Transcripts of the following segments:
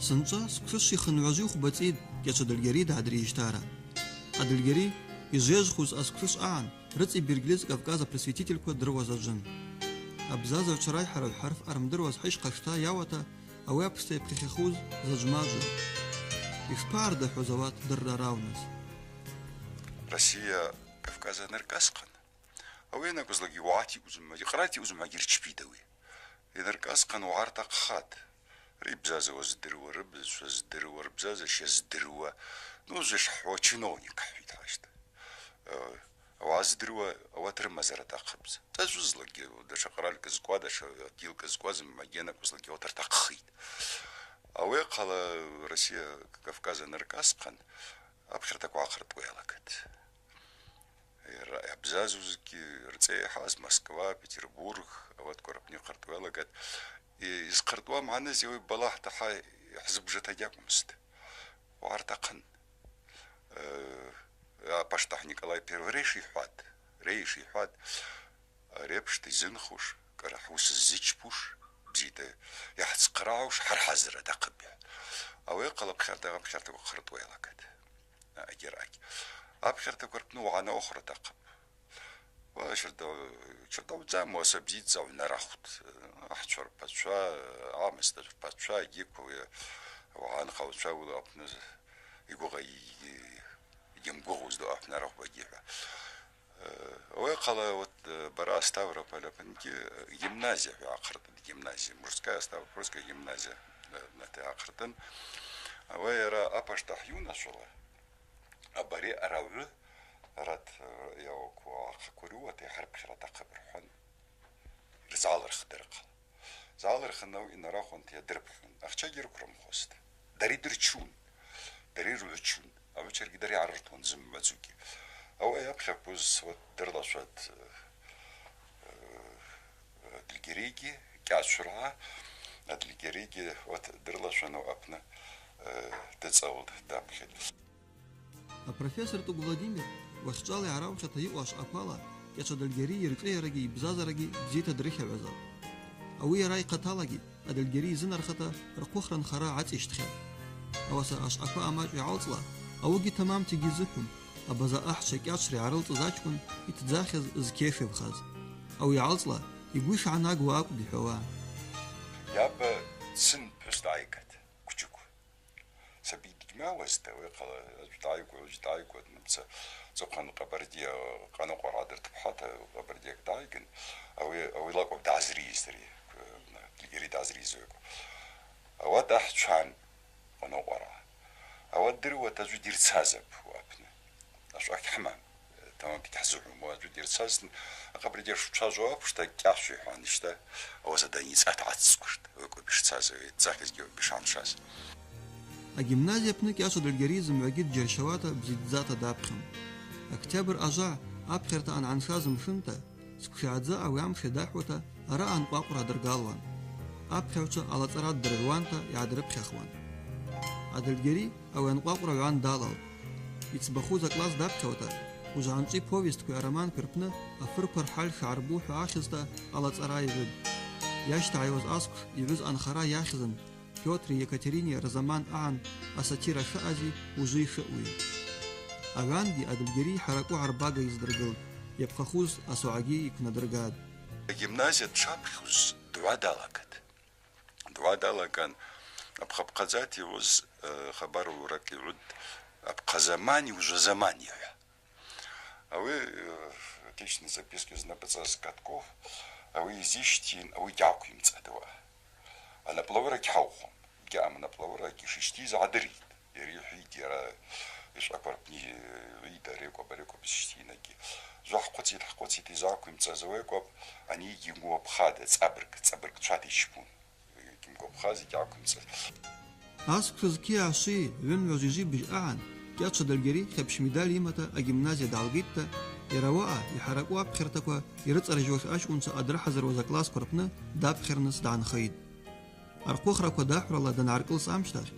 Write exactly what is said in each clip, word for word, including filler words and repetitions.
Сынчӏва сквши хынгӏважви хвба цӏитӏ Кьачва Адыльгьари дгӏадрийщтара. Адыльгьари йжвежвхуз асквш агӏан рыцӏи бергьлиз Кавказ апросветительква дыруаз аджвын. Абзазагӏвчва райхӏара гӏвхӏарф ъарымдыруаз хӏыщ хъашта йауата, ауи апшта йапхьахьахуз заджв мажван. Йшпагӏардахӏвуз ауат дырра рауныс? Россия Кавказ аныркӏасхъан, ауи йанакӏвызлакӏгьи уагӏата йъазумма, йкъарата йъазумма гьырчпитӏ ауи. Йаныркӏасхъан уагӏа ртахъхатӏ. Рыйбзаза уаздыруа, рыбызшва здыруа, рбзаза щаздыруа. Ну, зышхӏвауа чиновник хӏвитӏ хӏашта. Э, ауагӏа здыруа ауат рымазара атахъыпӏ. Дазузлакӏгьи, датша къаралькӏ зкъваз, датша отделкӏ зкъваз, магьанакӏвызлакӏгьи ауат ртахъхитӏ. Ауи ахъала Россия Кавказ аныркӏасхъан, апхьартаква ахъыртӏуа йалагатӏ. Йара йабзазузгьи рцӏа йахаз Москва, Петербург, ауатква рпны йхъыртӏуа йалагатӏ. Йызхъыртӏуа магӏны зеуи балахӏ тахӏа хӏзыбжата гьакӏвмызтӏ. Уагӏа ртахъын. Э, апаштахь Николай Первый рейша йхӏватӏ, рейша йхӏватӏ, ари апшта йзынхуш, кӏара хӏвыс ззычпуш, бзита йгӏацхърагӏуш, хӏара хӏазыр атахъыпӏ. Ауи ахъала апхьарта, апхьартаква хъыртӏуа йалагатӏ. Агьарагь. Апхьартаква рпны уагӏа наухра атахъыпӏ. Уа, щарда-, щардагӏвдза, муъаса бзидздза гӏвнарахвтӏ. Ахчва рпачва, амаста рпачва, агьиква, уагӏа нхагӏвчва уыла апны йгвыгъа-, йгьымгвыгъуз ду апны арахв багьи хӏва. Э, ауи ахъала, вот, э, бара Ставрополь апынгьи, э, гимназия хӏва ахъыртӏытӏ, гимназия, мужская ставропольская гимназия, э, нати ахъыртӏын. Ауи йара апаштахь юнашвала, абари арагӏвы, арат, э, йауаква ахъаква рыуата йхӏырпхьара атахъыпӏ рхӏван. Рзалырхтӏ ахъала. Залырхын ауи йнарахвын йадырпхьун. Ахчагьи рыкврымхуазтӏ. Дара йдырчун. Дара йрыгӏвчун. Агӏвычаргьи дара йгӏарыртуан зымгӏвадзугьи. Ауи йапхьаквуз, вот, дырлашватӏ, э, э, Адыльгьаригьи, Кьачвргӏа, Адыльгьаригьи, вот, дырлашван апны, э, дыцӏалын дапхьитӏ. Апрофессор Тӏугу Владимир уахьчӏвала йгӏараухьата йаъу ашвъаквала Кьачва Адыльгьари йыршӏыйарагьи йбзазарагьи бзита дрыхагӏвазапӏ. Ауи йара йхъаталагьи Адыльгьари йзынархата рхъвыхра нхара гӏацӏищтхьан. Ауаса ашвъаква амачӏу йгӏалцӏла, ауыгьи тамамта йгьизыхӏвум, абаза ахча Кьачвра йгӏарылцӏыз ачкӏвын йтдзахьаз зкешивхаз. Ауи йгӏалцӏла, йгвы йшгӏанагуа акӏвпӏ йхӏвауа. Йаба сын пхӏвыс дгӏайгатӏ, квчыкв. Саби дыгьмауазтӏ, ауи ахъала аджв дгӏайгуа, аджв дгӏайгуа, днапӏца цӏыхъван Къабардия, Къанакъвара дыртпхӏата Къабардия дгӏайгын, ауи, ауи лакӏвапӏ дгӏазрийыз ари, Адыльгьари дгӏазрийыз ауи акӏвпӏ. Ауат ахӏ чван Къанакъвара. Ауат дыруата аджв дирцазапӏ уи апны. Ашвъа гьхӏымам. Тамамта гьхӏзыхӏвум, уаджвы дирцазтын, акъабридеш дшважвауа апшта Кьачва йхӏван йшта, ауаса даницӏата гӏацӏцӏквуштӏ, ауи акӏвпӏ йшцаз, ауи дзахьызгьи ауи акӏвпӏ йшгӏаншаз. Агимназия апны Кьачва Адыльгьари зымгӏвагьи дджьарщауата бзидздзата дапхьун. Октябрь ажвагӏ апхьарта ангӏаншаз мшынта, сквшагӏдза ауи амш йадахӏвуата араъа анкъвакъвра адыргалуан. Апхьагӏвчва алацӏара ддыргӏвуанта йгӏадрыпхьахуан. Адыльгьари ауи анкъвакъвра гӏван далалтӏ. Йцбахуз акласс дапхьауата, уыжвгӏанчӏви повесткви ароманкви рпны афырква рхӏаль шгӏарбу хӏва ахьызта алацӏара йгӏвытӏ. Йащтагӏайуаз асквш йгӏвыз анхара йахьзын, Пётри Екатерини рзаман агӏан асатира шаъази ужви шаъуи. Агӏвангьи Адыльгьари йхӏаракӏу гӏарбага йыздыргылтӏ, йапхъахуз асогӏагьи йквнадыргатӏ. Агимназия дшапхьуз дугӏа далагатӏ. Дугӏа далаган, апхъапхъадзата йгӏвыз, э, хабар уракӏ йгӏвытӏ, апхъазамани ужвазамани хӏва. Ауи, э, личный записки знапӏыцӏаз Катков, ауи йзищтийын, ауи гьгьаквимцӏатӏ ауаъа. Анапӏлауара гьгьаухуам, йгьаъам анапӏлауара, йшищтийыз гӏадыритӏ. Йара йхӏвитӏ, йара йшвъаква рпны йгӏвитӏ, ари акӏвпӏ, ари акӏвпӏ йзыщтийынагьи. Зва хӏхъвыцитӏ, хӏхъвыцитӏ, йзаквимцӏаз ауи акӏвпӏ, ани йгьйымгвапхатӏ, цӏабырг, цӏабыргчвата йчпун. Йгьйымгвапхаз, йгьаквимцӏаз. Асквша зкьи гӏаши гӏвынгӏважви быжь агӏан Кьачва Адыльгьари хьапщ медаль йымата агимназия дгӏалгитӏта, йара ауаъа йхӏаракӏу апхьартаква йрыцӏаржьуаш ачкӏвынчва дрыхӏазыруаз аклассква рпны дапхьарныс дгӏанхитӏ. Архъвыхраква дахӏврала дангӏаркӏылс амщтахь,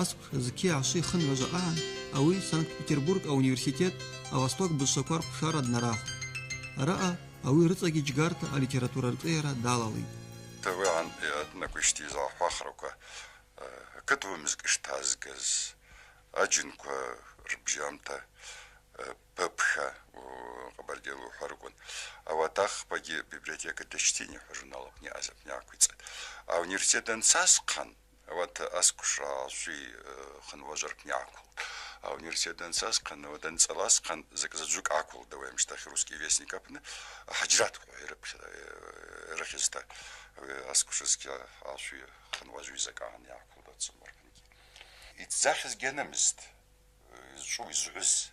асквш зкьи гӏаши хынгӏважва агӏан ауи Санкт-Петербург ауниверситет а-Восток бызшваква рхъвшара днарахвтӏ. Араъа ауи рыцӏагьи Джьгарта алитература ршӏыйара далалитӏ. Ауи агӏан йатанакӏвищтийыз ахвахраква, Акытгӏвымзкӏ штазгаз, аджынква рбжьамта, э, П П Х, у, Къабардейла ухӏварыквын. Ауат ахпагьи библиотека «Дочтение» хӏва журнал апны азапны аквицӏатӏ. А университет данцаз хъан, ауат асквшра ашви, э, хынважваркни аквылтӏ. А университет данцаз хъан, ауат данцӏалаз хъан, закӏ заджвыкӏ аквылтӏ, ауи амщтахь «Русский вестник» апны, Хӏаджрат хӏва йрыпхьа, э, йрыхьызта, ауи асквшра зкьа ашви хынважви закӏ агӏан йаквылтӏ ацӏамаркьнгьи. Йцахьыз гьанымызт, йзчӏву, йзгӏвыз.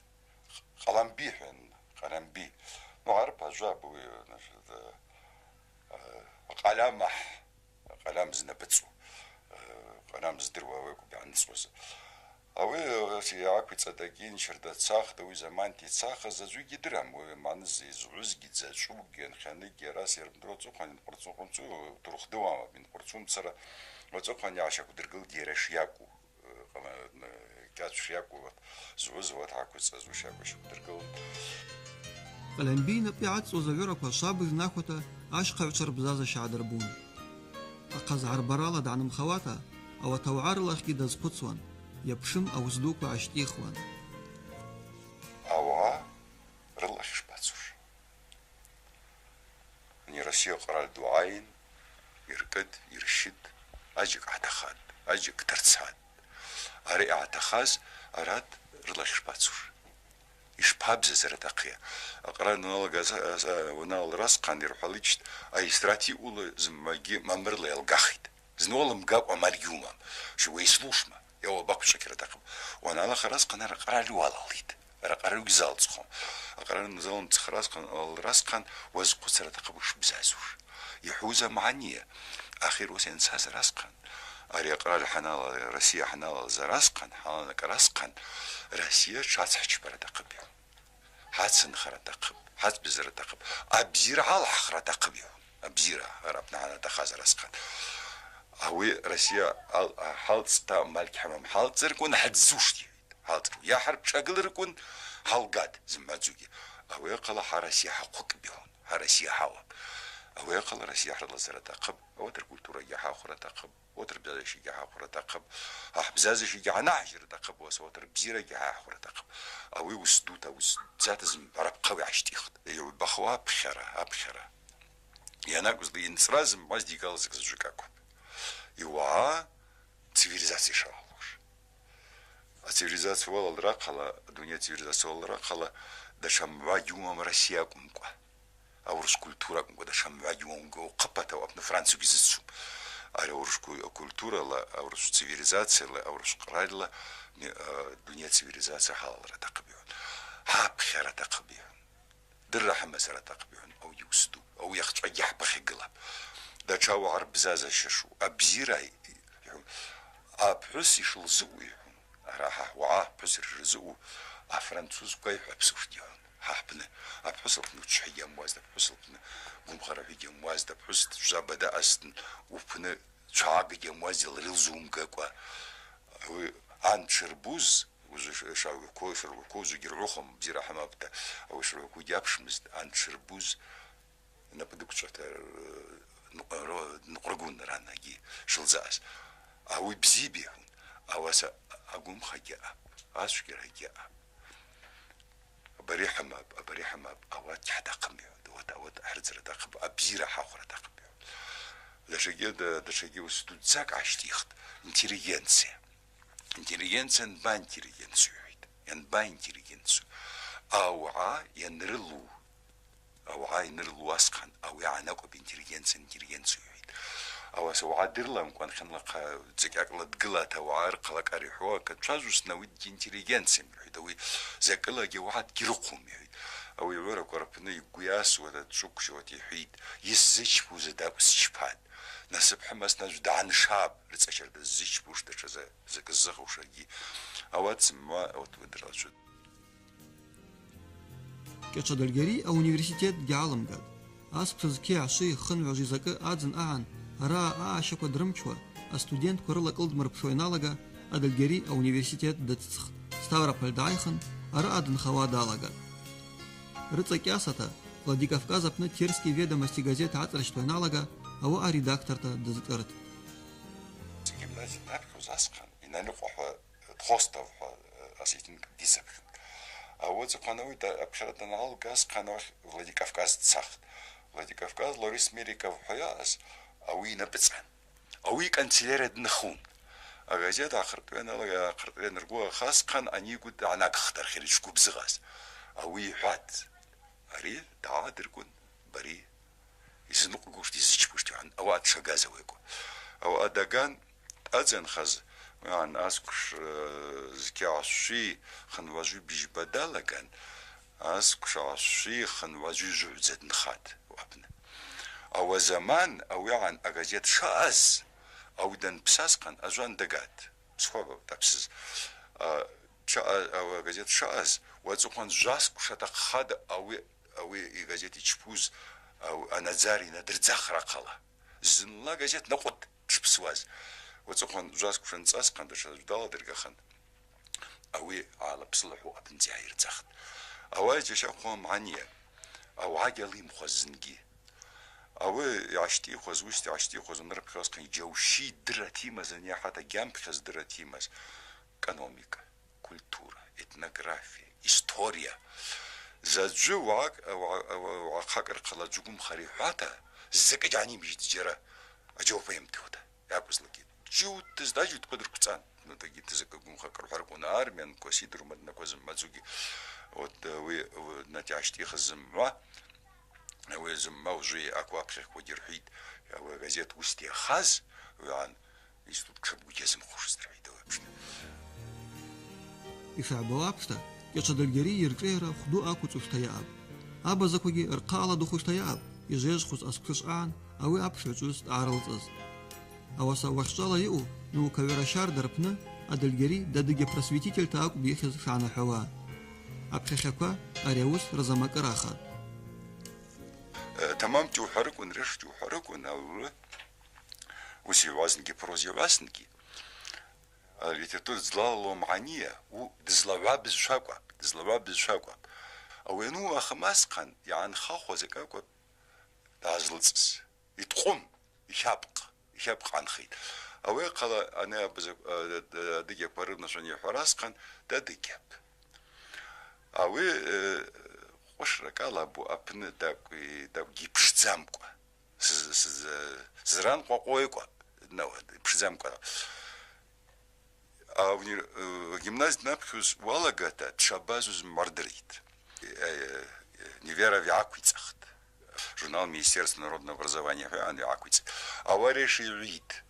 Къаламби хӏван, Къаламби. Ну, гӏарып ажва абуи, значит, э, къальамахь, къальам знапӏыцӏу, э, къальам здыруа ауи акӏвпӏ йгӏаныцӏуаз. Ауи, э, йгӏаквицӏатӏ, агьи щарда цахтӏ, ауи заманта йцахыз аджвыкӏ йдырам, ауи йманыз йзгӏвызгьи, дзачӏвугьи, йынхъаныгьи, араса йырмдыруа ацӏыхъван йынкъвырцун, къвырцун, турых дыуама, йынкъвырцунцара, ацӏыхъван йгӏащаквдыргылтӏ йара шйакӏву. Къала-, кьацӏ шйакӏву, згӏвыз ауат гӏаквицӏаз шйакӏву щаквдыргылын. Къаламби йнапӏы йгӏацӏцӏуаз агӏвыраква швабыж нахвата ащхъагӏвчва рбзаза щагӏдырбун. Ахъазгӏарбарала дгӏанымхауата, ауат ауагӏа рылахьгьи дазхъвыцуан, йапшым ауыс дуква гӏащтӏихуан. Ауагӏа рылахь шбацуш. Ани Россия къраль дугӏайин, йыркӏыд, йырщыд, аджьакӏ гӏатахатӏ, аджьакӏ дырцатӏ. Ари йгӏатахаз арат рылахь шбацуш? Йшбабзазара атахъыйа? Акъраль уаналагаз, а, а, уаналра асхъан йырхӏвалитӏ, айсрат йаъула зымгӏвагьи мамырла йалгахитӏ. Зынла йымгакӏва амаль гьумам. Щуа йслушма, йауа баквчӏвакьра атахъыпӏ. Уаналахара асхъан арат къраль уалалитӏ. Арат къраль гьзалцӏхум. Акъраль уанзалымцӏхра асхъан, алра асхъан уазхъвыцра атахъыпӏ йшбзазуш. Йхӏвуз амани, ахир уыс йанцазара асхъан, ари акъраль хӏанала, Россия хӏаналалзара асхъан, хӏаналакӏра асхъан, Россия тшацхӏчпара атахъыпӏ йхӏвун. Хӏацынхара атахъыпӏ, хӏацбзазара атахъыпӏ, абзира гӏалахӏхра атахъыпӏ йхӏвун. Абзира, арат нагӏан атахъазара асхъан. Ауи Россия ал-, хӏалцӏта, амаль гьамам, хӏалцӏырквын хӏадзуштӏ йхӏвитӏ. Хӏалцӏырквын. Йа хӏарпшӏагылырквын хӏалгатӏ зымгӏвадзугьи. Ауи ахъала хӏа Россия хӏахъвыкӏпӏ йхӏвун, хӏа Россия хӏауапӏ. Ауи ахъала Россия хӏрылазара атахъыпӏ, ауат ркультурагьи хӏахвра атахъыпӏ. Уатыр бзазащикӏа хӏахвра атахъыпӏ. Ахӏ бзазащикӏа гьанахӏжьра атахъыпӏ, уаса уатыр бзирагьи хӏахвра атахъыпӏ. Ауи уыс дута, уыс бзата зымгӏва рапхъала йгӏащтӏихтӏ. Йгӏвбахуа апхьара, апхьара. Йанакӏвызла йынцӏра зымгӏва здигала закӏ заджвыкӏ акӏвпӏ. Йуагӏа цивилизация шалалуш. Ацивилизация уалалра ахъала, адуней цивилизация уалалра ахъала, датша мгӏва гьумам Россия акӏвымкӏва. Аурыс культура акӏвымкӏва датша мгӏва гьумам, хъыпата апны Франциягьи зыцум. Ари аурыс ку-, культурала, аурыс цивилизацияла, аурыс къральла, ми-, а, дуней цивилизация гьалалра атахъыпӏ йхӏвун. Гьапхьара атахъыпӏ йхӏвун. Дырра гьамазара атахъыпӏ йхӏвун. Ауи уыс ду. Ауи йахчӏвагьи гьапахь йгылапӏ. Датша уагӏа рбзаза щашу. Абзира йхӏвун. Апхӏвыс йшылзаъу йхӏвун. Ара гьа уагӏа апхӏвыс йшырзаъу, афранцузква йхӏвапсуштӏ йхӏвун. Гьа апны, апхӏвыс лпны чхӏи гьамуазтӏ, апхӏвыс лпны гвымхара гьамуазтӏ, апхӏвыс чвзаба даъазтын, упны чвагъа гьамуазтӏ, йалрилзу уымгакӏва. Ауи ан дшырбуз, узу ш-, шагӏвакву, шыргӏвакву узу гьыргӏвухум, бзира гьамапӏта, ауи шыргӏваквугьи апшмызтӏ, ан дшырбуз, напӏы дыквчӏвата, э, нукъ-, ро-, нукъврагун ранагьи шылзаъаз. Ауи бзипӏ йхӏвун. Ауаса агвымхагьи аъапӏ, ацӏгьарагьи аъапӏ. Абари гьамапӏ, абари гьамапӏ, ауат гьатахъым йхӏвун. Ауат, ауат гьарцӏра атахъыпӏ, абзира гьахвра атахъыпӏ йхӏвун. Датшагьи, да-, датшагьи уыс дудзакӏ гӏащтӏихтӏ. Интеллигенция. Интеллигенция йанбай интеллигенцию йхӏвитӏ. Йанбай интеллигенцию. Ауагӏа йанрылу. Ауагӏа йанрылу асхъан, ауи йгӏанакӏвапӏ интеллигенция, интеллигенцию йхӏвитӏ. Ауаса уагӏа дырламкӏван хынла хъа-, дзакӏакӏла дгылата уагӏа рхъала кӏарихуа, качвазусна ауи дгьинтеллигенциям йхӏвитӏ, ауи закӏылагьи уагӏа дгьрыхъум йхӏвитӏ. Ауи йгӏвыраква рпны йгвы йасуата дчӏвыквчӏвата йхӏвитӏ, йысзычпу задакӏв счпатӏ. Насып хӏымасна дгӏаншапӏ, рыцӏа щарда ззычпуш датша за-, закӏ ззыхушагьи. Ауат зымгӏва, ауат уадырла чӏвы. Кӏьачва Дальгари ауниверситет дгьгӏалымгатӏ. Аспшыз кьи гӏаши хынв гӏважи закӏы адзын агӏан, араъа аъащаква дрымчуа, астудентква рыла кӏылдмырпшуа йаналага, а-Дальгари ауниверситет дыцӏцӏхтӏ. Ставрополь дгӏайхын, араъа дынхауа далагатӏ. Рыцӏа кьасата, Владикавказ апны Терские ведомости газета гӏацӏырщтуа йаналага, ауаъа редакторта дызкӏыртӏ. Гимназия днапхьуз асхъан, Йналыкъва хӏва, Тхостов хӏва, э, осетин къдис апхьун. Ауи ацӏахъан ауи да-, апхьара даналга асхъан, ауи Владикавказ дцахтӏ. Владикавказ Лорис Мериков хӏва йаъаз ауи йнапӏыцӏан. Ауи канцелярия дынхун. Агазет ахъыртӏвен ала-, ахъыртӏвен ргвы ахъасхъан, ани йгвы дгӏанагхтӏ архӏвыри дшгвыбзыгъаз. Ауи йхӏватӏ: Ари дгӏадырквын, бари йсынкъвгушти йсызчпушти, ауаъа дшагаз ауи акӏвпӏ. Ауаъа даган, дъадзанхаз, ауан асквш, э, зкьа гӏвашви хынважви бижьба далаган, асквш гӏвашви хынважви жвгӏвадза дынхатӏ апны. Ауи азаман, ауи агӏан агазет шаъаз, ауи данпсасхъан, ажван дагатӏ. Схвагвапӏ дъапсыз. А, ша-, а, ауи агазет шаъаз, уацӏыхъван жвасквш атахъхатӏ ауи, ауи йгазет йчпуз, ау-, анадзар йнадырдзахра ахъала. Зынла агазет накъвытӏ дшпсуаз. Уацӏыхъван жвасквш анцӏасхъан, датша жвдала дыргахын. Ауи гӏалапсылахӏву апынцӏа йгӏайырдзахтӏ. Ауи аджьача хъвамгӏаныйа, ауагӏа гьалйымхуаз зынгьи. Ауи йгӏащтӏихуаз, уыста йгӏащтӏихуаз, уанырпхьуаз хъан, йджьаущийа йдырра атйымаз, ани ахӏата гьампхьаз йдырра атйымаз. Экономика, культура, этнография, история. Заджвы уагӏа-, уагӏа-, уагӏахъакӏ рхъала джвыквымхар йхӏвата, закӏы гьанимыжьтӏ зджьара, аджьауапгьи йымтута. Йакӏвызлакӏгьи. Джьут дыздаджьут хъвыдырквцӏан. Ну, тагьи тызакӏы гвымхакӏ рхӏварыквын армиянква, сидрума днаква зымгӏвадзугьи. Вот, э, уи, уи, нати гӏащтӏихыз зымгӏва, уи зымгӏва ужвы аквапхьахьквагьи рхӏвитӏ, ауи агазет уыста йахаз, уигӏан институт тшабгу гьазымхъушызтӏ рхӏвитӏ ауи апшта. Йшыгӏбауа апшта, Кӏьачва Адыгьгьари йыршӏыйара хвду аквыцӏушта йаъапӏ. Абазаквагьи рхъа аладухушта йаъапӏ, йжвежвхуз асквшы шаъан ауи апш гӏвычӏвгӏвыс дъагӏарылцӏыз. Ауаса уахьчӏвала йаъу наукагӏвара щарда рпны Адыгьгьари дадыгьа просветительта акӏвпӏ йыхьыз шгӏанахӏвауа. Апхьахьаква ари ауыс рзамакъыр ахатӏ. Э, тамам чӏугӏварыквын, реш чӏугӏварыквын, ауи уыс йгӏвазнгьи, проза йгӏвазнгьи, э, литература дызлалалуа магӏаныйа, у дызлагӏвабыз шакӏвапӏ, дызлагӏвабыз шакӏвапӏ. Ауи ануахым асхъан йгӏанхахуаз акӏвапӏ дгӏазлыцӏыз. Йткъвым, йхьапкъ, йхьапкъ гӏанхитӏ. Ауи ахъала ани абаза, э, д-, адыгьаква рынашван йхӏвара асхъан, дадыгьапӏ. Ауи, э, къвышра кӏала абу апны дакӏви, дакӏвгьи пшдзамкӏва. Сыз-, сыз-, сызран къвакъвойкӏва, науа, пшдзамкӏва. А уни-, э, гимназия днапхьуз уалагата дшабазуз мардыритӏ. Э, э, Неверов йгӏаквицӏахтӏ. Журнал Министерства народного образования хӏван йгӏаквицӏ. Ауи реш йгӏвитӏ.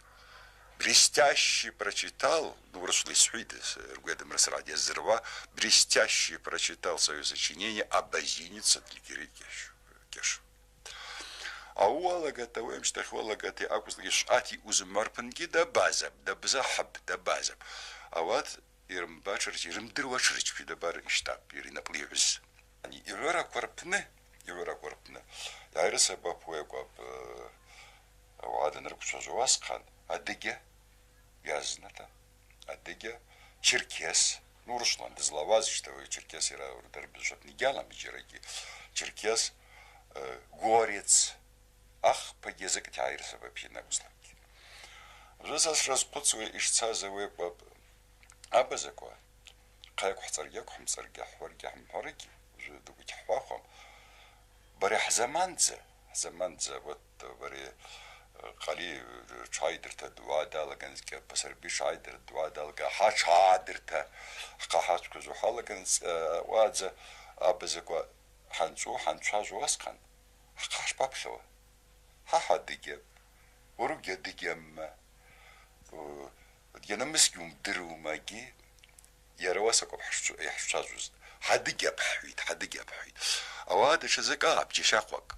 Блестяще прочитал, ну, урысла йсхӏвитӏ, с-, ргведам рысра деззыруа, блестяще прочитал своё сочинение «Абазинец Адыгьгьари Кеш-, Кеш». Ауи уалагата, ауи амщтахь уалагата, йакӏвызлакӏгьи швъат йаъу зымгӏва рпынгьи дабазапӏ, дабзахӏапӏ, дабазапӏ. Ауат йрымбатшырчи, йрымдыруатшырчи дабар йщтапӏ, йри напӏла йгӏвыз. Йгӏвараква рпны, йгӏвараква рпны йгӏайрысабапуа йакӏвапӏ, э, ауагӏа данрыквчважвауа асхъан, адыгьа, йазната, адыгьа, черкес, ну, урысла дызлауазищта, уи черкес йара урдарбызшватни гьалам йджьарагьи, черкес, э, горец, ахпагьи закӏта йгӏайрысабапӏ йанакӏвызлакӏгьи. Ужвы са сшазхъвыцуа йшцаз ауи акӏвпӏ, абазаква, хъайакв хӏцӏаргьи, хӏымцӏаргьи, хӏхӏваргьи, хӏымхӏваргьи, ужвы дукӏ гьхӏвахуам. Бари хӏзамандза, хӏзамандза, вот, бари, э, къали, э, тшгӏайдырта дуа далаган, зкьа Басарби тшгӏайдырта дуа далаган, хӏа тшгӏайдырта, хӏхъа хӏачвквазу хӏалаган, э, уадза, абазаква хӏанчӏву, хӏанчважву асхъан, хӏхъа шпапхьауа? Хӏа хӏадыгьапӏ, уара угьадыгьамма, у, йанамысгьи уымдырума, йара уаса акӏвпӏ хӏшчу-, йхӏчважвуз. Хӏадыгьапӏ хӏхӏвитӏ, хӏадыгьапӏ хӏхӏвитӏ. Ауи ада тшазакӏапӏ, джьащахъвакӏ.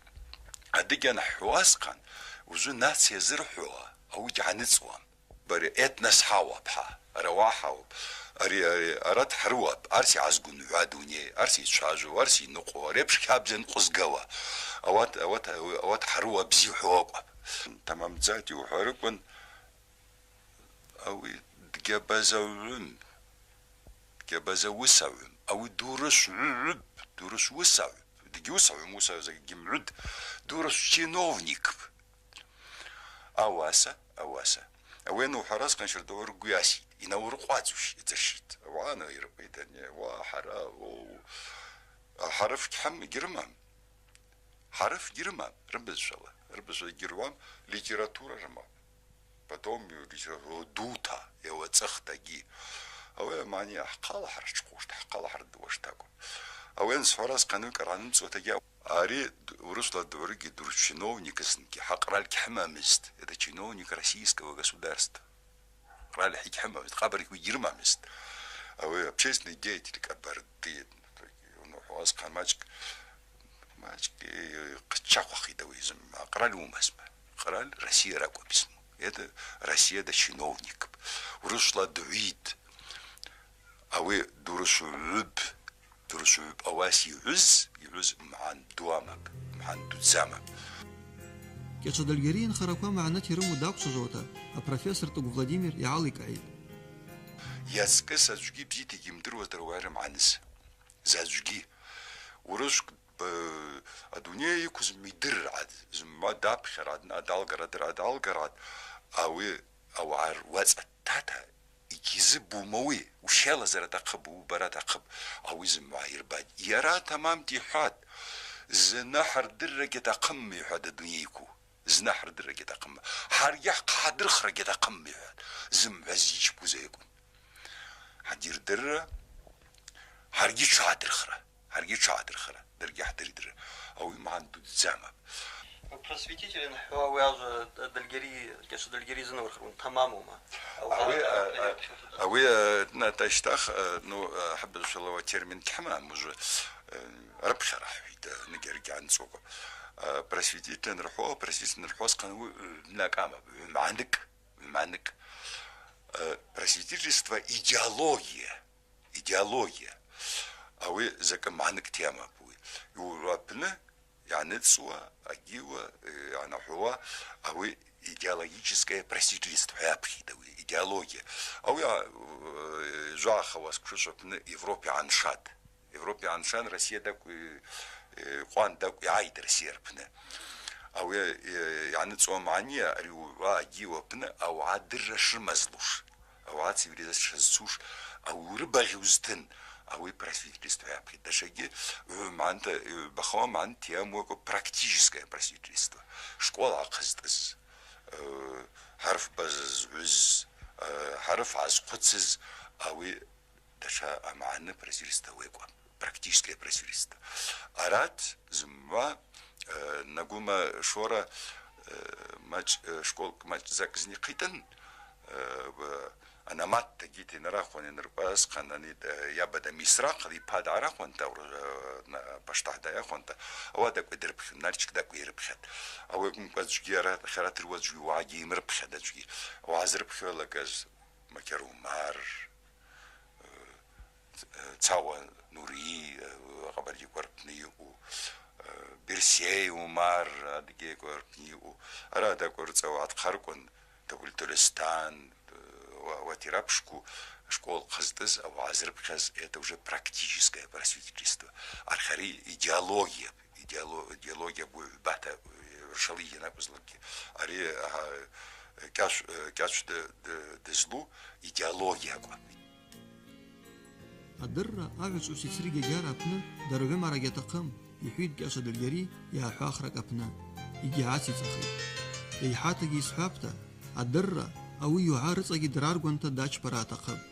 Адыгьа анхӏхӏвуа асхъан, ужвы наци йазырхӏвауа, ауи гьаныцӏуам. Бари этнос хӏауапӏ хӏа, рауа хӏауапӏ. Ари, ари, арат хӏрыуапӏ, арса йгӏазгвынгӏвуа адуней, арса йчважвауа, арса йныкъвауа, ари апш хабза йанкъвызгауа. Ауат, ауат, ауат хӏрыуа бзи хӏвауа акӏвпӏ. Тамамдзати ухӏварыквын, ауи дгьабазагӏвым, дгьабаза уысагӏвым, ауи дурыс гӏвыгӏвыпӏ, дурыс уысагӏвпӏ, дгьуысагӏвым, уысагӏв закӏ гьимгӏвыд, дурыс чиновникпӏ. Ауаса, ауаса, Ауи анухӏвара, асхъан щардагӏвы ргвы йаситӏ, йнауркъвадзущ йдзырщитӏ. Ауагӏа анайыркъвайда, ауагӏа хӏара, о, хӏарыф гьхӏым, гьрымам. Хӏарыф гьрымам, рыбызшвала, рыбызшва гьыргӏвуам, литература рымапӏ. Потом литература дута, йауацӏыхта гьи. Ауи амани ахъала хӏарчхъушта, ахъала хӏардуашта акӏвпӏ. Ауи ансхӏвара, асхъан, кӏаранымцӏуатагьи, ари д-, урысла дгӏврыгьи дур чиновникызнгьи хӏакъраль гьхӏымамызт. Это чиновник российского государства. Къраль гьигьхӏымамызт, къабаргьи гьирмамызт. Ауи общественный деятель Кабарды. Ну, хӏваз хъа мачӏкӏ, мачӏкӏ, э, хъчахъвахитӏ ауи зымгӏва. Къраль уымазма. Къраль Россия ракӏвапӏ исму. Это Россияда чиновникпӏ. Урысла дгӏвитӏ. Ауи дурысу гӏвыб. Дурысу гӏвыб ауаса йгӏвыз, йгӏвыз мгьан ду амапӏ, мгьан дудз амапӏ. Кьачва Дальгерий йынхараква магӏны йрыму даквчважвауата, апрофессор Тӏугу Владимир йгӏалайкӏгӏитӏ. Йацкӏыс аӡвгьи бзита йгьйымдыруазтӏ ауи рымгӏаныз. Заджвгьи. Урысчв, э, адуней йыквыз мидырргӏатӏ, зымгӏва дапхьаргӏатӏ, адалгаргӏатӏ, адалгаргӏатӏ, ауи ауагӏа руацӏа тата йгьизыбума ауи, ущалазара атахъыпӏ, убара атахъыпӏ, ауи зымгӏва йырбатӏ. Йара тамамта йхӏватӏ, зны хӏырдыррагьи атахъымма, йхӏватӏ, адунейква. Зны хӏырдыррагьи атахъымма. Хӏаргьи хъхӏадырхрагьи атахъымма, йхӏватӏ. Зымгӏва зичпуз айкӏвын. Хӏадирдырра, хӏаргьи тшгӏадырхра. Хӏаргьи тшгӏадырхра, даргьи хӏдыридырра. Ауи мгьан дудз амапӏ. Просветитель анхӏва ауи ажва Дальгерий, Кьачва Дальгерий йзынархарныс тамамума? Ауи, а, а, ауи, а, на, тащтах, а, ну, а, хӏыбызшвала термин гьхӏымам, уже, э, рыпхьара хӏвитӏ, а, ныгьаргьи анцӏукӏ. А, просветитель анырхӏвуа, просветитель анырхӏвуа, асхъан, уи, э, накӏама, гӏвманык, гӏвманык. Э, просветительство идеология. Идеология. Ауи закӏы магӏныкӏ тема апны. Йугӏвапны йгӏаныцӏуа, агьиуа, э, йгӏанахӏвуа, ауи идеологическое просветительство йапхьитӏ ауи, идеология. Ауи, а, э, жвагӏахауа сквшышвапны Европе йгӏаншатӏ. Европе йгӏаншан, Россия дакӏв, э, э, къван дакӏв йгӏайтӏ Россия рпны. Ауи, э, йгӏаныцӏуа магӏния, ари угӏва агьиуа апны ауагӏа дырра шрымазлуш. Ауагӏа цивилизация шазцуш, ауи урыбагъьуз тын, ауи просветительство йапхьитӏ. Дашагьи, э, магӏнта, э, бахауа магӏнта йамуакӏва практическое просветительство. Школ гӏахъызтӏыз, э, хӏарф базызгӏвыз, э, хӏарф гӏазхъвыцыз, ауи датша амагӏны просветительство уекӏва. Практическое просветительство. Арат зымгӏва, э, Нагума Шора, э, мачӏ-, э, школ мачӏ закӏ зни хъитӏын, э, в-, анамат тагьити нарахван йаныркъваз хъанани, э, йаба да Мисра хъали йпа дгӏарахванта, э, на-, паштахь дайахванта, ауа дакӏв йдырпхьун, Нарчик дакӏв йрыпхьатӏ. Ауи акӏвымкӏва аджвгьи арат, хьарат руаджвгьи уагӏагьи ймырпхьатӏ аджвгьи. Ауагӏа зрыпхьуа лаказ Макьар Умар, э, Цауа Нури, э, къабардиква рпны йаъу, э, Берсей Умар, адыгейква рпны йаъу, арат дакӏвырцӏауа Атхъаркъван, Тагъвльтольыстан, э, ва-, ватирапшку школ хъызтӏыз, ауагӏа зрыпхьаз, это уже практическое просветительство. Архари идеология, идеоло-, идеология бу-, бата, э, ршали йанакӏвызлакгьи. Ари, агьа, Кьач-, э, Кьач д-, д-, дызлу идеология акӏвпӏ. Адырра агӏвычӏвгӏвыс йцрыгьагьара апны даргӏвымара гьатахъым, йхӏвитӏ Кьачва Дальгерий йгӏахӏвахракӏ апны. Йгьгӏацицӏахитӏ. Йайхӏатагьи йсхӏвапӏта, адырра ауи йугӏа рыцӏагьи драргванта дачпара атахъыпӏ.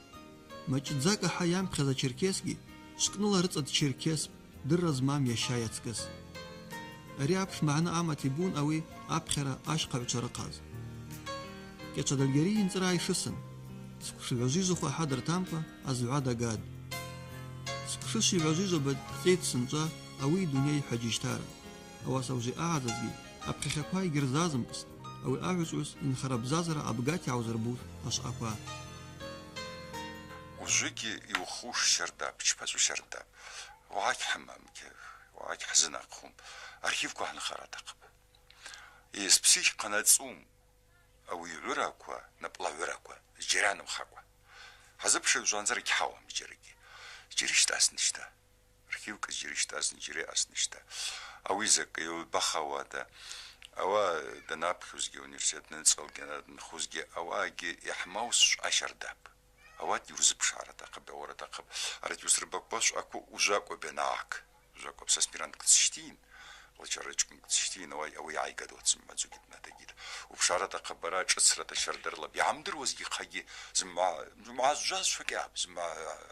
Мачӏдзакӏ ахӏа йампхьаз ачеркесгьи швкӏныла рыцӏа дчеркеспӏ, дырра змам йаща йацкӏыс. Ари апш магӏны амата йбун ауи апхьара ащхъагӏвчва рыхъаз. Кьачва Дальгерий йынцӏра айшысын. Сквшигӏважвижвахв ахӏа дыртамкӏва азгӏва дагатӏ. Сквшишигӏважвижваба дцӏитӏ сынчӏва ауи йдуней хӏваджьыжьтара. Ауаса уже агӏадзазгьи апхьахьаква йгьырзазымкӏстӏ, ауи агӏвычӏвгӏвыс йынхара бзазара абгата йгӏаузырбутӏ ашвъаква. Ужвыгьи йухуш щардапӏ, йчпачӏву щардапӏ. Уагӏа гьхӏымам, уагӏа гьхӏзынахъум. Архивква гьанхара атахъыпӏ. Йспсихика ацӏум, ауи гӏвыраква, напӏла гӏвыраква, зджьара йанымхакӏва. Хӏазыпшуз уанзара гьхӏауам зджьарагьи. Зджьара йщтӏасныжьта. Архивкӏа зджьара йщтӏасны-, зджьара йаъасныжьта. Ауи закӏы йбахауата, Ауаъа данапхьузгьи, университет аныцӏалгьи, данынхузгьи, ауаъагьи йхӏмаус швъа щардапӏ. Ауат йузыпшгӏара атахъыпӏ, йауара атахъыпӏ. Арат йусырбаква швъаква ужвакӏвапӏ йанагӏаг. Ужвакӏвапӏ, са аспирант кыдсщтийын, лачара чкӏвын кыдсщтийын, ауи, ауи йгӏайгатӏ уацымбадзугьи днатагитӏ. Упшгӏара атахъыпӏ, бара шӏыцрата щардарла йгьамдыруазгьи хъагьи зымгӏва, зымгӏва зжваз швакьапӏ, зымгӏва,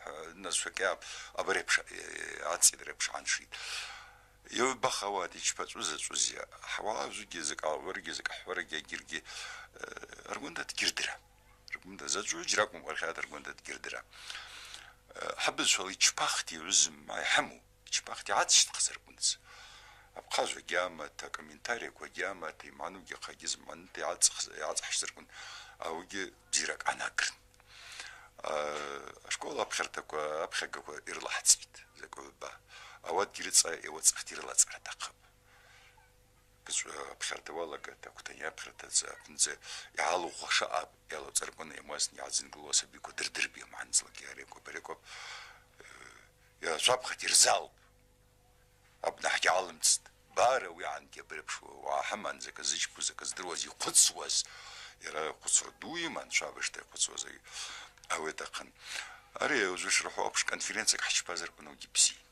э, наз швакьапӏ, абари апш-, э, ацӏи дари апш гӏаншитӏ. Йгӏвбахауа йчпа чӏвы зачӏвызйа, хӏвала ужвыгьи закӏ агӏварагьи, закӏ ахӏварагьи агьиргьи, э, аргванда дгьырдыра. Аргванда зачӏву жьракӏвым къархьата аргванда дгьырдыра. Э, хӏыбызшвала йчпахта йгӏвыз зымгӏва йхӏыму, йчпахта йгӏацӏщтхъызарквыныз. Абхъазгьи амата, комментарийквагьи амата, йману гьахъагьи зымгӏваныта йгӏацӏх-, йгӏацӏхӏшзарквын, ауигьи бзиракӏ гӏанагрын. А, ашкол апхьартаква, апхьагаква йрылахӏцӏитӏ, закӏ гӏвба. Ауатгьи рыцӏа йауацӏахта йрылацӏара атахъыпӏ. Кыцӏ-, апхьарта уалагата, аквтанай апхьарта дзы, апныдза йгӏалу хваша аъапӏ, йалацӏарквын йамуазтын йгӏадзынгылу асабиква дырдырпӏ, йамгӏандзлакӏгьи арекӏвапӏ, арекӏвапӏ. Э, йачвапхъата йырзалтӏ. Абна хӏгьгӏалымцӏтӏ. Бара ауи йгӏангьи абари апш уагӏа хӏыман, закӏы зычпу, закӏы здыруаз, йхъвыцуаз. Йара хъвыцра ду йыман, швабыжта йхъвыцуаз, ауи атахъын. Ари ужвы шрахӏву апш конференцияла хӏчпазарквын, аугьи бзийын.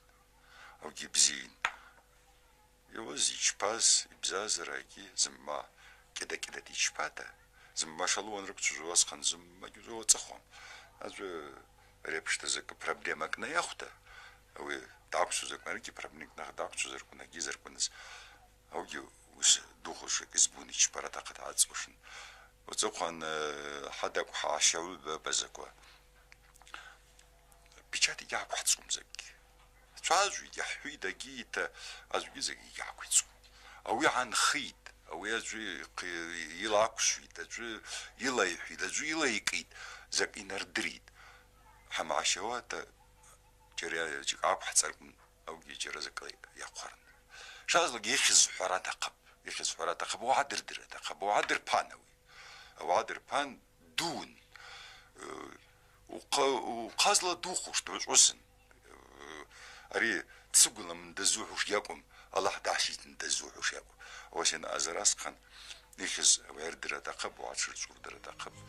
Аугьи бзийын. Йауаз йчпаз, йбзазарагьи зымгӏва кӏьада-кӏьадата йчпата, зымгӏва шалуан рыквчважвауазхъан зымгӏвагьи уацӏыхуам. Ужвы ари апшта закӏы проблемакӏ найахвта, ауи даквчвазарквын, аригьи проблемакӏ даквчвазарквын, агьизарквыныз, аугьи уыс духуз закӏы йызбун йчпара атахъыта ацӏушын. Уацӏыхъван, э, хӏадакӏ хӏаща гӏвба базаква. Печать йгьгӏаквхӏцӏуам закӏгьи. Чважвитӏ, йхӏвитӏ, агьийта, ужвыгьи закӏгьи йгьгӏаквицӏуам. Ауи гӏанхитӏ, ауи ужвы хъи-, йыла аквшвитӏ, ужвы йылайхӏвитӏ, ужвы йылайкӏитӏ, закӏ йнардыритӏ. Хӏамгӏащауата, чӏари-, чӏари аквхӏцӏарквын, аугьи чӏара закӏла йахъварныс. Шазлакӏгьи йыхьыз хӏвара атахъыпӏ, йыхьыз хӏвара атахъыпӏ, ауагӏа дырдыр атахъыпӏ, ауагӏа дырпан ауи. Ауагӏа дырпан дууын. Э, ухъа-, ухъазла духуштӏ, гӏвычӏвгӏвысын. Э, ари дсыгвлам дазухӏвуш йакӏвым, Аллахӏ дгӏащтитын дазухӏвуш йакӏвым. Ауаса йанаъаз аразхъан, йыхьыз ауагӏа йырдыр атахъыпӏ, ауагӏа тшырцӏуырдыр атахъыпӏ.